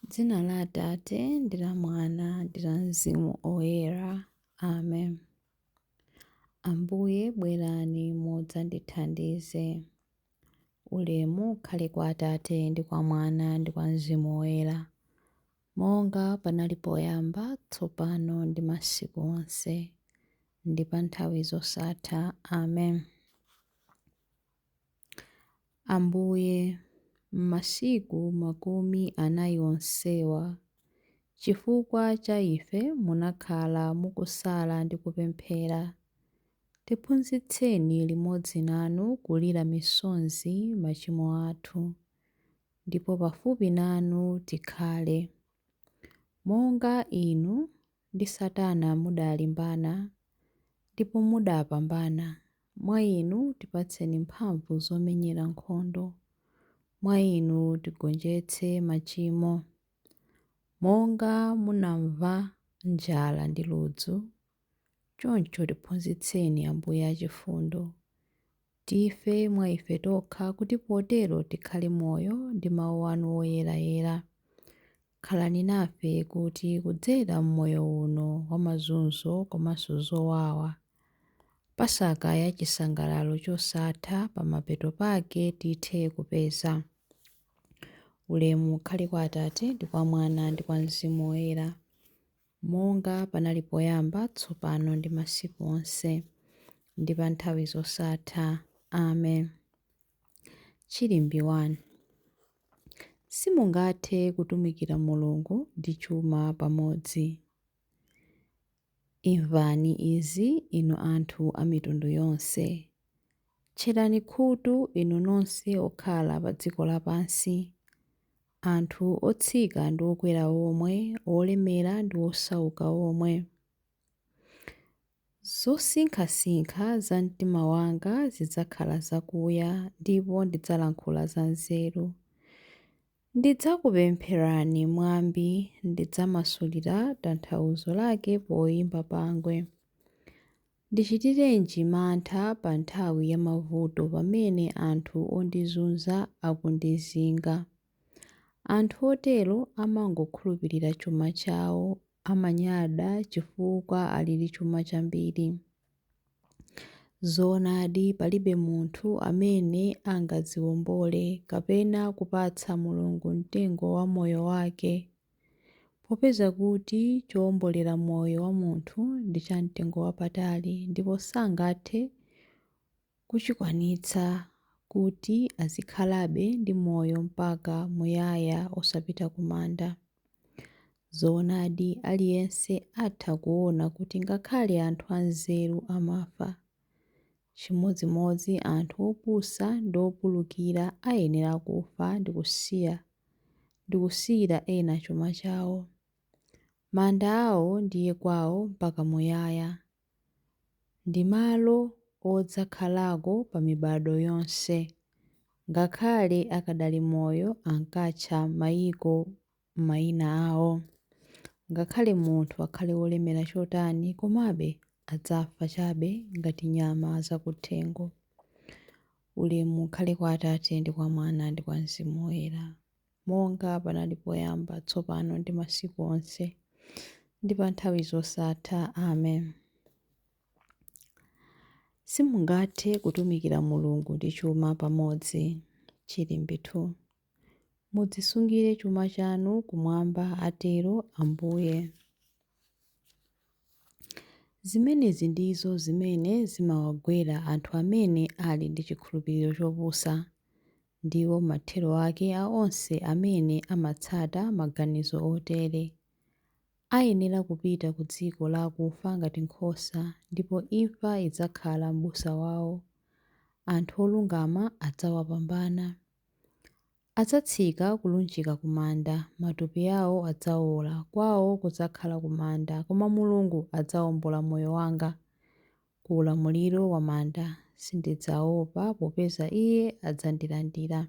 Dzina la Atate ndi la Mwana ndi la Mzimu Oyera. Amen. Ambuye bwerani mudzandithandize. Ulemu ukhale kwa Atate ndi kwa Mwana ndi kwa Mzimu Woyera, monga panali poyamba, tsopano ndi masiku onse, ndi pa nthawi zosatha. Amen. Ambuye, m'masiku 40 onsewa, chifukwa cha ife munakhala mukusala ndi kupemphera. Tiphunzitseni limodzi nanu kulira misozi machimo athu, ndipo pafupi nanu tikhale. Monga inu ndi Satana mudalimbana, ndipo mudapambana, mwa inu tipatseni mphamvu zomenyera nkhondo, mwa inu tigonjetse machimo. Monga munamva njala ndi ludzu, choncho tiphunzitseni Ambuye achifundo. Tife mwa ife tokha kuti potero tikhale moyo ndi mawu anu oyerayera. Khalani nafe kuti kudzera m'moyo uno wa mazunzo komanso zowawa, Pasaka ya chisangalalo chosatha pamapeto pake tithe kupeza. Ulemu ukhale kwa Atate ndi kwa Mwana ndi kwa Mzimu Woyera, monga panali poyamba, tsopano ndi masiku onse, ndi pa nthawi zosatha. Amen. Chilimbi 1. Simungathe kutumikira Mulungu ndi chuma pamodzi. Imvani izi, inu anthu a mitundu yonse. Tcherani khutu, inu nonse okhala pa dziko lapansi, anthu otsika ndi okwera omwe, olemera ndi osauka omwe. Zosinkhasinkha za mtima wanga zidzakhala zakuya, ndipo ndidzalankhula zanzeru. Ndidzakupempherani mwambi, ndidzamasulira tanthauzo lake poyimba pangwe. Ndichitirenji mantha pa nthawi ya mavuto pamene anthu ondizunza akundizinga? Anthu otero amangokhulupirira chuma chawo, amanyada chifukwa ali ndi chuma chambiri. Zoonadi, palibe munthu amene angadziwombole kapena kupatsa Mulungu mtengo wa moyo wake, popeza kuti chowombolera moyo wa munthu ndi chamtengowapatali ndipo sangathe kuchikwanitsa kuti azikhalabe ndi moyo mpaka muyaya osapita ku manda. Zoonadi, aliyense atha kuona kuti ngakhale anthu anzeru amafa. Chimodzimodzi anthu opusa ndi opulukira ayenera kufa ndi kusiyira ena chuma chawo. Manda awo ndiye kwawo mpaka muyaya. Ndi malo odzakhalako pa mibado yonse. Ngakhale akadali moyo ankatcha mayiko mayina awo. Ngakhale munthu akhale wolemera chotani, komabe adzafa chabe ngati nyama zakuthengo. Ulemu ukhale kwa Atate ndi kwa Mwana ndi kwa Mzimu Woyera, monga panali poyamba, tsopano ndi masiku onse, ndi pa nthawi zosatha. Amen. Simungathe kutumikira Mulungu ndi chuma pamodzi. Chilimbi 2. Mudzisungire chuma chanu kumwamba, atero Ambuye. Zimenezi ndizo zimene zimawagwera anthu amene ali ndi chikhulupiriro chopusa. Ndiwo mathero ake a onse amene amatsata maganizo otere. Ayenera kupita ku dziko la akufa ngati nkhosa, ndipo imfa idzakhala m'busa wawo. Anthu olungama adzawapambana. Adzatsika kulunjika ku manda, matupi awo adzawola, kwawo kudzakhala ku manda, koma Mulungu adzawombola moyo wanga ku ulamuliro wa manda. Sindidzaopa, popeza Iye adzandilandira.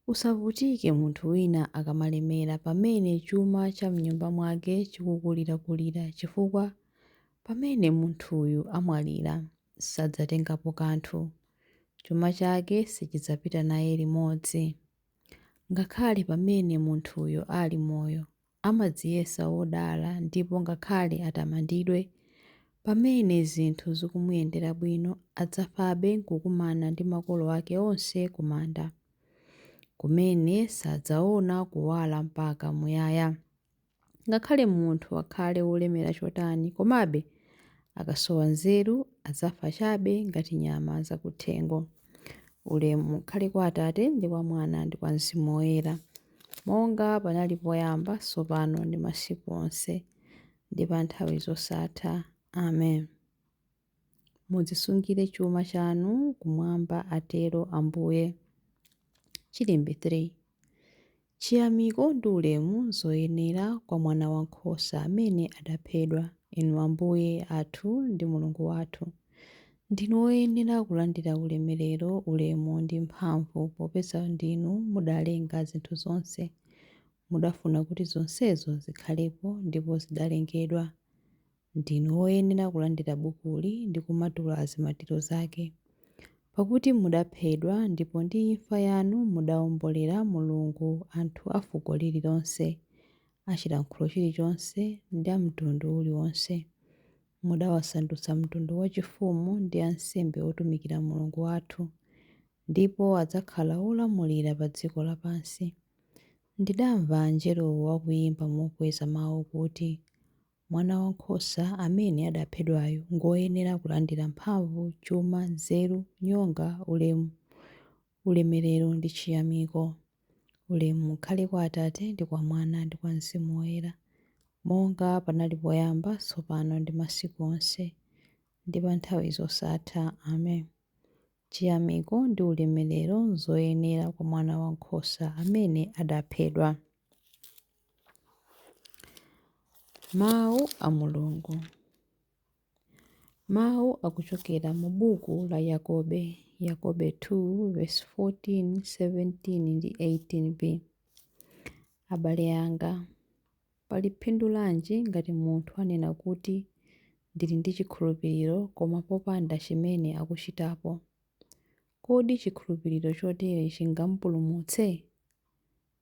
Usavutike munthu wina akamalemera, pamene chuma cha m'nyumba mwake chikukulirakulira, chifukwa pamene munthuyu amwalira, sadzatengapo kanthu. Chuma chake sichidzapita naye limodzi. Ngakhale pamene munthuyo ali moyo, amadziyesa wodala ndipo ngakhale atamandidwe, pamene zinthu zikumuyendera bwino, adzafabe n'kukumana ndi makolo ake onse ku manda, kumene sadzaona kuwala mpaka muyaya. Ngakhale munthu akhale wolemera chotani, komabe akasowa nzeru adzafa chabe ngati nyama zakuthengo. Ulemu ukhale kwa Atate ndi kwa Mwana ndi kwa Mzimu Woyera, monga panali poyamba, tsopano ndi masiku onse, ndi pa nthawi zosatha. Amen. Mudzisungire chuma chanu kumwamba, atero Ambuye. Chilimbi 3. Chiyamiko ndi ulemu n'zoyenera kwa Mwana Wankhosa amene adaphedwa, inu Ambuye athu ndi Mulungu wathu. Ndinu woyenera kulandira ulemerero, ulemu ndi mphamvu, popeza ndinu mudalenga zinthu zonse. Mudafuna kuti zonsezo zikhalepo ndipo zidalengedwa. Ndinu woyenera kulandira bukuli ndi kumatula zimatiro zake. Pakuti mudaphedwa ndipo ndi imfa yanu mudawombolera Mulungu anthu a fuko lililonse, a chilankhulo chilichonse ndi a mtundu uliwonse. Mudawasandutsa mtundu wachifumu ndi ansembe otumikira Mulungu wathu, ndipo adzakhala olamulira pa dziko lapansi. Ndidamva angelowo akuyimba mokweza mawu kuti, Mwana Wankhosa amene adaphedwayu ngoyenera kulandira mphamvu, chuma, nzeru, nyonga, ulemu, ulemerero ndi chiyamiko. Ulemu ukhale kwa Atate ndi kwa Mwana ndi kwa Mzimu Woyera, monga panali poyamba, tsopano ndi masiku onse, ndi pa nthawi zosatha. Amen. Chiyamiko ndi ulemerero n'zoyenera kwa Mwana Wankhosa amene adaphedwa. Mawu a Mulungu. Mawu akuchokera mu buku la Yakobe, Yakobe 2 verse 14, 17 ndi 18b. Abale anga, pali phindu lanji ngati munthu anena kuti ndili ndi chikhulupiriro koma popanda chimene akuchitapo? Kodi chikhulupiriro chotere chingamupulumutse?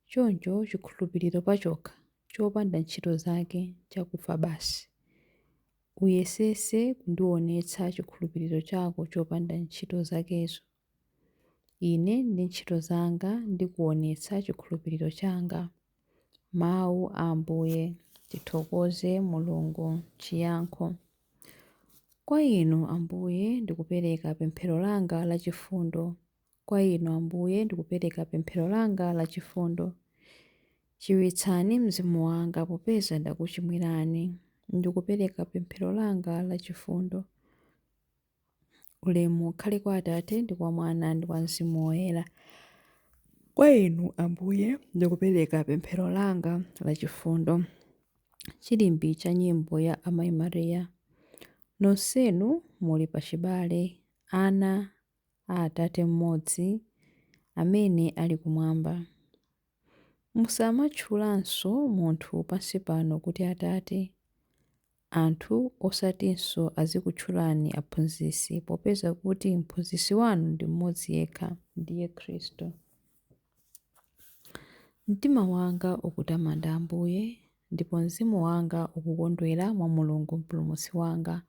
Choncho chikhulupiriro pachokha, chopanda ntchito zake, n'chakufa basi. Uyesetse kundionetsa chikhulupiriro chako chopanda ntchito zakezo. Ine ndi ntchito zanga ndikuonetsa chikhulupiriro changa. Mawu a Ambuye. Tithokoze Mulungu. Chiyankho. Kwa inu Ambuye ndikupereka pemphero langa lachifundo. Kwa inu Ambuye ndikupereka pemphero langa lachifundo. Chiwitsani mzimu wanga popeza ndakuchimwirani. Ndikupereka pemphero langa lachifundo. Ulemu ukhale kwa Atate ndi kwa Mwana ndi kwa Mzimu Woyera. Kwa inu Ambuye ndikupereka pemphero langa lachifundo. Chilimbi cha nyimbo ya Amayi Mariya. Nonsenu muli pachibale, ana a Atate mmodzi amene ali kumwamba. Musamatchulanso munthu pansi pano kuti Atate. Anthu osatinso azikutchulani aphunzitsi popeza kuti mphunzitsi wanu ndi mmodzi yekha, ndiye Khristu. Mtima wanga ukutamanda Ambuye, ndipo mzimu wanga ukukondwera mwa Mulungu Mpulumutsi wanga,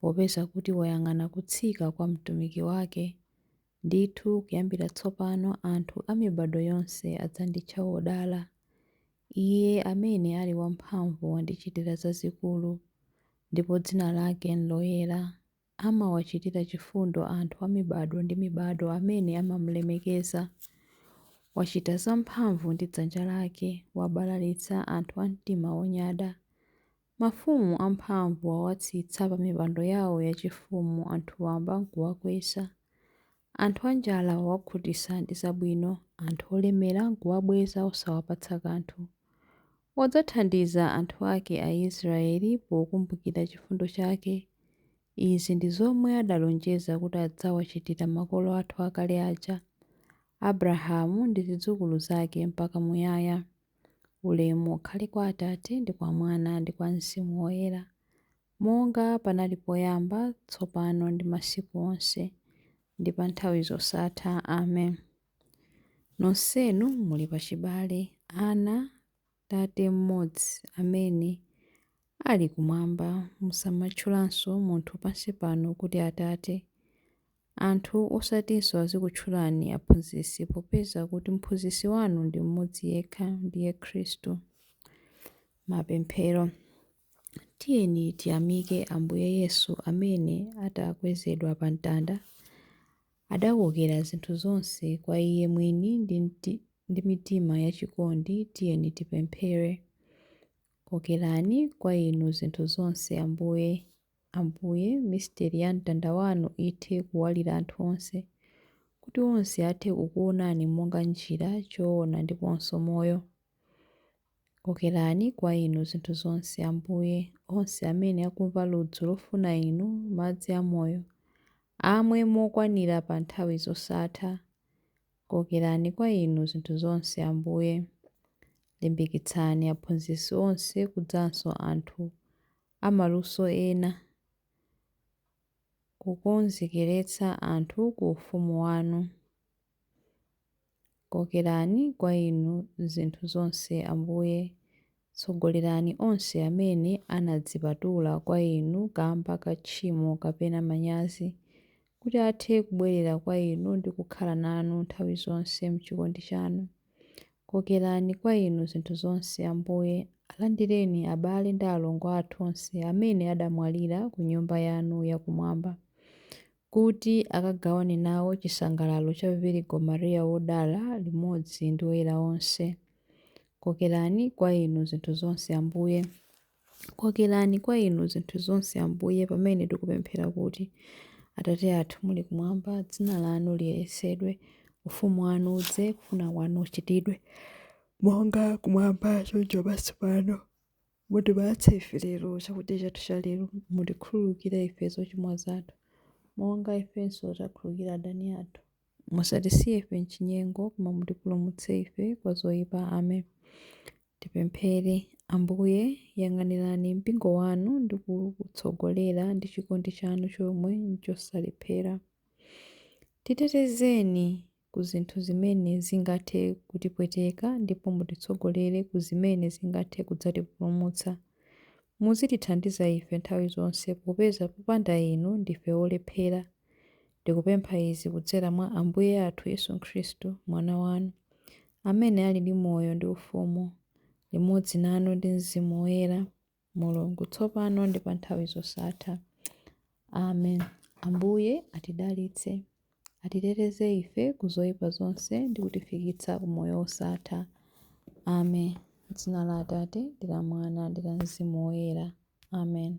popeza kuti wayang'ana kutsika kwa mtumiki wake. Ndithu kuyambira tsopano anthu a mibado yonse adzanditcha wodala. Iye amene ali wamphamvu wandichitira zazikulu, ndipo dzina lake n'loyera. Amawachitira chifundo anthu a mibado ndi mibado amene amamulemekeza. Wachita zamphamvu ndi dzanja lake, wabalalitsa anthu a mtima wonyada. Mafumu amphamvu wawatsitsa pa mipando yawo yachifumu anthu wamba n'kuwakweza. Anthu anjala wawakhutitsa ndi zabwino, anthu olemera n'kuwabweza osawapatsa kanthu. Wadzathandiza anthu ake Aisraeli pokumbukira chifundo chake. Izi ndi zomwe adalonjeza kuti adzawachitira makolo athu akale aja, Abrahamu ndi zidzukulu zake mpaka muyaya. Ulemu ukhale kwa Atate ndi kwa Mwana ndi kwa Mzimu Woyera, monga panali poyamba, tsopano ndi masiku onse, ndi pa nthawi zosatha. Amen. Nonsenu muli pachibale, ana a Tate mmodzi amene ali kumwamba. Musamatchulenso munthu pansi pano kuti Atate. Anthu osatinso azikutchulani aphunzitsi popeza kuti mphunzitsi wanu ndi mmodzi yekha, ndiye Khristu. Mapemphero. Tiyeni tiyamike Ambuye Yesu amene atakwezedwa pa mtanda, adakokera zinthu zonse kwa Iye mwini ndi mitima yachikondi. Tiyeni tipemphere. Kokerani kwa inu zinthu zonse Ambuye. Ambuye, misteri ya mtanda wanu ithe kuwalira anthu onse, kuti onse athe kukuonani monga njira, choona ndiponso moyo. Kokerani kwa inu zinthu zonse Ambuye. Onse amene akumva ludzu lofuna inu, madzi amoyo, amwe mokwanira pa nthawi zosatha. Kokerani kwa inu zinthu zonse Ambuye. Limbikitsani aphunzitsi onse kudzanso anthu amaluso ena, kukonzekeretsa anthu ku ufumu wanu. Kokerani kwa inu zinthu zonse Ambuye. Tsogolerani onse amene anadzipatula kwa inu kamba ka tchimo kapena manyazi, kuti athe kubwerera kwa inu ndi kukhala nanu nthawi zonse m'chikondi chanu. Kokerani kwa inu zinthu zonse Ambuye. Alandireni abale ndi alongo athu onse amene adamwalira ku nyumba yanu yakumwamba, kuti akagawane nawo chisangalalo cha Virigo Maria wodala limodzi ndi oyera onse. Kokerani kwa inu zinthu zonse Ambuye. Kokerani kwa inu zinthu zonse Ambuye, pamene tikupemphera kuti: Atate athu muli kumwamba, dzina lanu liyeretsedwe, ufumu wanu udze, kufuna kwanu kuchitidwe, monga kumwamba choncho pansi pano. Mutipatse ife lero chakudya chathu cha lero. Mutikhululukire ife zochimwa zathu, monga ifenso takhululukira adani athu. Musatisiye ife m'chinyengo, koma mutipulumutse ife kwa zoyipa. Amen. Tipemphere. Ambuye, yang'anirani mpingo wanu ndi kuwutsogolera ndi chikondi chanu chomwe n'chosalephera. Titetezeni ku zinthu zimene zingathe kutipweteka ndipo mutitsogolere ku zimene zingathe kudzatipulumutsa. Muzitithandiza ife nthawi zonse, popeza popanda inu ndife olephera. Ndikupempha izi kudzera mwa Ambuye athu Yesu Khristu, Mwana wanu, amene ali ndi moyo ndi ufumu, limodzi nanu ndi Mzimu Woyera, Mulungu tsopano ndi pa nthawi zosatha. Amen. Ambuye atidalitse, atiteteze ife ku zoyipa zonse ndi kutifikitsa ku moyo wosatha. Amen. M'dzina la Atate ndi la Mwana ndi la Mzimu Woyera. Amen.